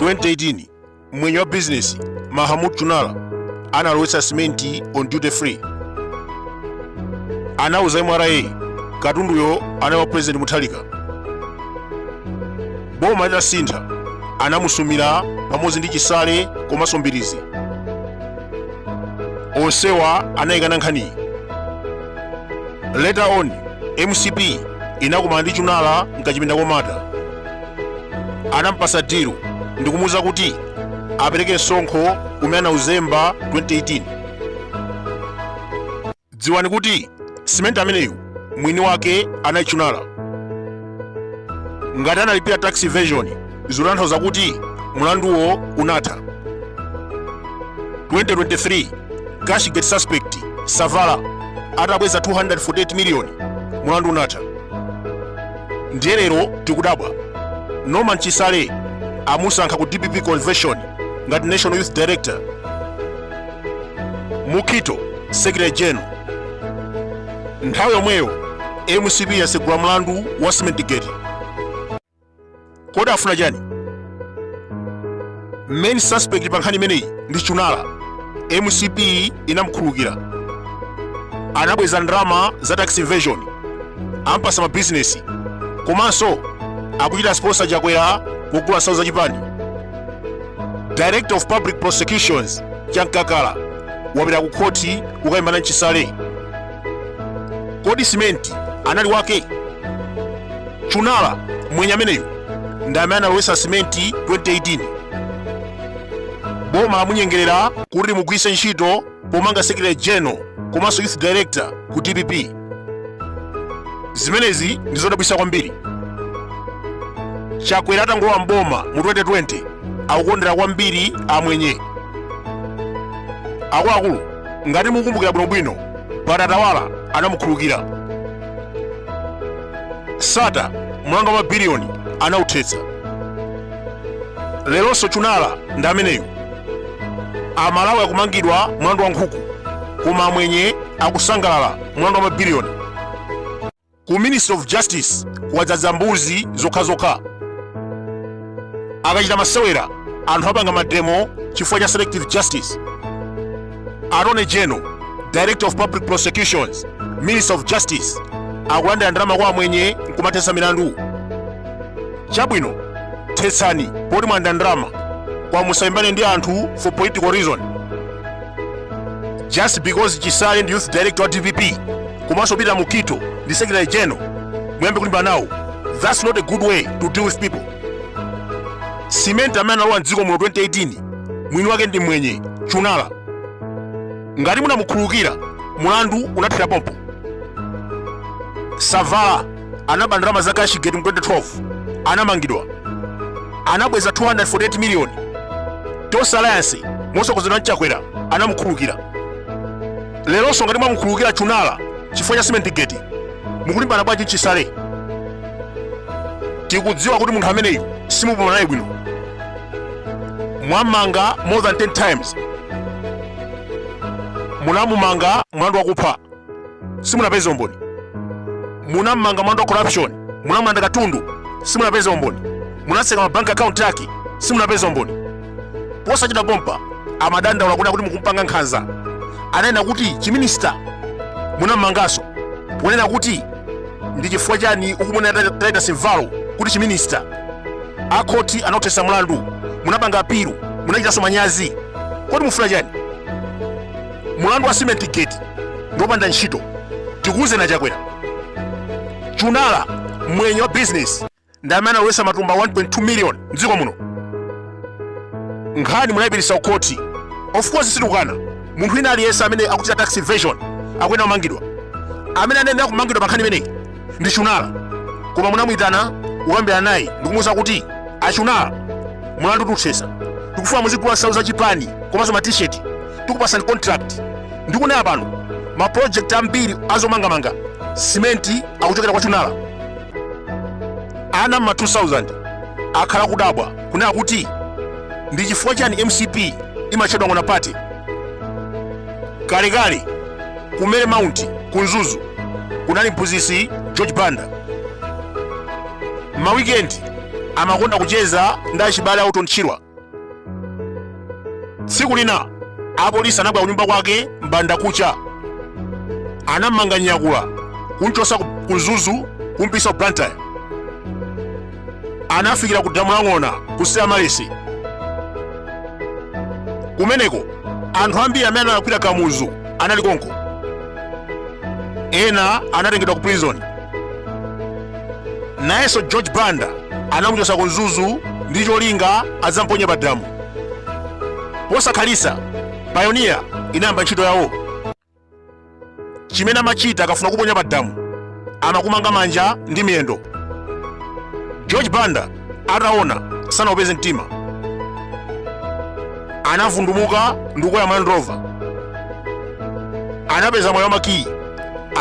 2018 mwenye wa bizinesi Mahamud Chunala analowetsa simenti on duty free. Anauza MRA katunduyo anali wa President Mutharika. Boma litasintha anamusumira pamodzi ndi Chisale komanso Mbirizi. Onsewa anayikana nkhaniyi. Later on MCP inakumana ndi Chunala mkachipinda komata. Anampasa deal ndikumuuza kuti apereke msonkho umene anauzemba 2018. Dziwani kuti simenti ameneyu mwini wake anali Chunala. Ngati analipira tax evasion, zikutanthauza kuti mlanduwo unatha. 2023 Cashgate suspect Savala atabweza 248 million, mlandu unatha. Ndiye lero tikudabwa Norman Chisale amusankha ku DPP convention ngati National Youth Director, Mukito Secretary General. Nthawi yomweyo MCP yasegula mlandu wa Cement Gate. Kodi afuna chani? Main suspect pa nkhani imeneyi ndi Chunala. MCP inamkhululukira, anabweza ndalama za tax evasion, ampasa mabizinesi, komanso akuchita sponsor Chakwera kugula nsalu za chipani. Director of Public Prosecutions Chamkakala wapita ku khoti kukalimbana ndi Chisale. Kodi simenti anali wake? Chunala mwenye ameneyu ndi amene analowetsa simenti 2018. Boma lamunyengerera kuti limugwiritse ntchito pomanga secretary general komanso youth director ku DPP. Zimenezi ndi zodabwitsa kwambiri. Chakwera atangolowa mboma mu 2020 akukondera kwambiri amwenye. Akuluakulu, ngati mukumbukira bwinobwino, Batatawala anamukhululukira. Sata mlandu wa mabiliyoni anauthetsa. Leronso Chunala ndi ameneyu. Amalawi akumangidwa mlandu wa nkhuku, koma amwenye akusangalala mlandu wa mabiliyoni. Ku Ministry of Justice kwadzaza mbuzi zokhazokha. Akachita masewera anthu apanga mademo chifukwa cha selective justice. Attorney General, Director of Public Prosecutions, Minister of Justice akulandira ndalama kwa amwenye nkumathetsa milandu. Chabwino, thetsani poti mwanda ndalama, koma musalimbane ndi anthu for political reason. Just because Chisale ndi youth director wa DPP komanso Peter Mukito ndi secretary general, muyambe kulimbana nawo. That's not a good way to deal with people. Simenti amene analowa mdziko muno 2018 mwini wake ndi mwenye Chunala. Ngati munamukhululukira, mulandu unathera pompo. Savala anaba ndalama za Cashgate mu 2012, anamangidwa, anabweza 248 million. Tonse Alliance motsogozedwa ndi Chakwera anamukhululukira. Leronso ngati mwamukhululukira Chunala chifukwa cha Cement Gate, mukulimbana bwanji Chisale? Tikudziwa kuti munthu ameneyu simupuma naye bwino, mwamanga more than 10 times. Munamumanga mlandu wakupha, simunapeza umboni. Munamanga mlandu wa corruption, munamulanda katundu, simunapeza umboni. Munatseka ma bank account ake, simunapeza umboni. Posachedwa pompa amadandaula kunena kuti mukumpanga nkhanza, ananena kuti chiminista. Munammanganso ponena kuti ndi chifukwa chani ukumunena Titus Mvalo kuti chiminista. Akhoti anauthesa mlandu, munapanga apilu, munachitanso manyazi. Kodi mufuna chani? Mulandu wa Cement Gate ndiwopanda ntchito. Tikuwuzeni Chakwera, Chunala mwenye wa business ndi amene analowesa matumba 1.2 million mdziko muno. Nkhani munayipitisa kukhoti. Of course sitikukana, munthu wina aliyense amene akuchita tax evasion akuyenera kumangidwa. Amene anayenera kumangidwa pa nkhani imeneyi ndi Chunala, koma munamuyitana kukambirana naye ndikumuwuza kuti achunala, mulandu tiuthesa, tikufuna muzigula nsalu za chipani komanso ma t-shirt, tikupasani contract. Ndikunena pano ma project ambiri azomangamanga simenti akuchokera kwa Chunala. Ana mma 2000 akhala kudabwa kunena kuti ndi chifukwa chani MCP imatchedwa Ng'ona Party. Kalekale ku Mary Mount ku Mzuzu kunali mphunzitsi George Banda. Mawikendi amakonda kucheza ndi achibale a Orton Chirwa. Tsiku lina apolisi anabwera kunyumba kwake mbanda kucha, anammanga nyakula, kumchosa ku Mzuzu kumpititsa ku Blantyre. Anafikira ku damu la Ng'ona ku Amalesi. Kumeneko anthu ambiri amene analakwira Kamuzu anali konko. Ena anatengedwa ku prison. Nayenso George Banda anamuchosa ku Mzuzu ndi cholinga adzamponye pa damu. Posakhalitsa Pioneer inayamba ntchito yawo. Chimene amachita akafuna kuponya pa damu, amakumanga manja ndi miyendo. George Banda ataona sanaupeze mtima, anavundumuka ndi kukwera Land Rover. Anapeza mwayi wa makiyi,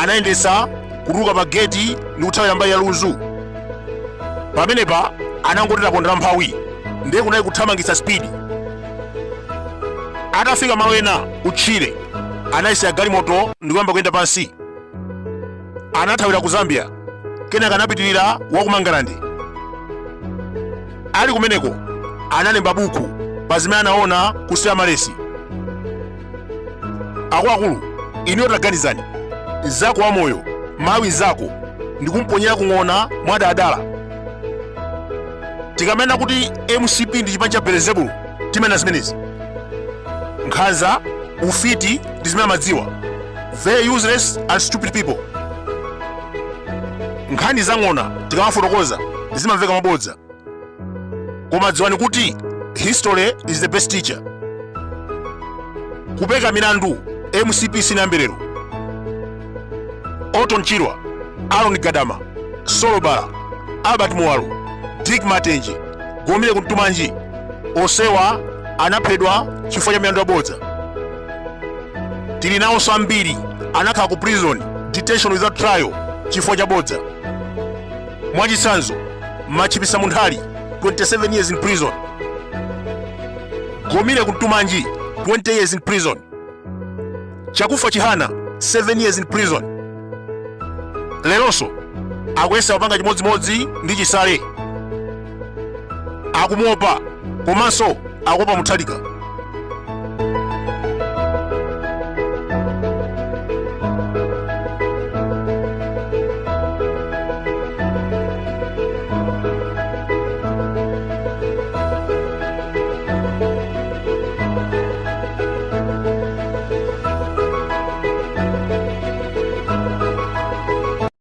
anayendetsa kutuluka pa geti ndi kuthawira mbali ya Lunzu. Pamenepa anangoti taponda mphawi, ndiye kunali kuthamangitsa spidi. Atafika malo ena kutchire, anayisiya galimoto ndi kuyamba kuyenda pansi. Anathawira ku Zambia, kenaka anapitirira wa ku Mangalande. Ali kumeneko analemba buku pa zimene anaona ku Amalesi. Akuluakulu, inuyo taganizani, nzako wa moyo, Mmalawi nzako, ndikumponyera kung'ona mwadaladala. Tikamanena kuti MCP ndi chipani cha Belezebulu, timanena zimenezi. Nkhanza, ufiti ndi zimene amadziwa. Very useless and stupid people. Nkhani za ng'ona tikamafotokoza zimamveka mabodza, koma dziwani kuti history is the best teacher. Kupeka milandu MCP sinayambe lero. Orton Chirwa, Aaron Gadama, Solobala, Albert Muwalo, Dick Matenje, Gomile Kuntumanji, onsewa anaphedwa chifukwa cha milandu yabodza. Tili nawonso ambiri anakhala ku prison, detention without trial, chifukwa cha bodza. Mwachitsanzo, Machipisa Munthali, 27 years in prison. Gomile Kuntumanji, 20 years in prison. Chakufa Chihana, 7 years in prison. Leronso akuyesa kupanga chimodzimodzi ndi Chisale, akumuopa komanso akuopa Mutharika.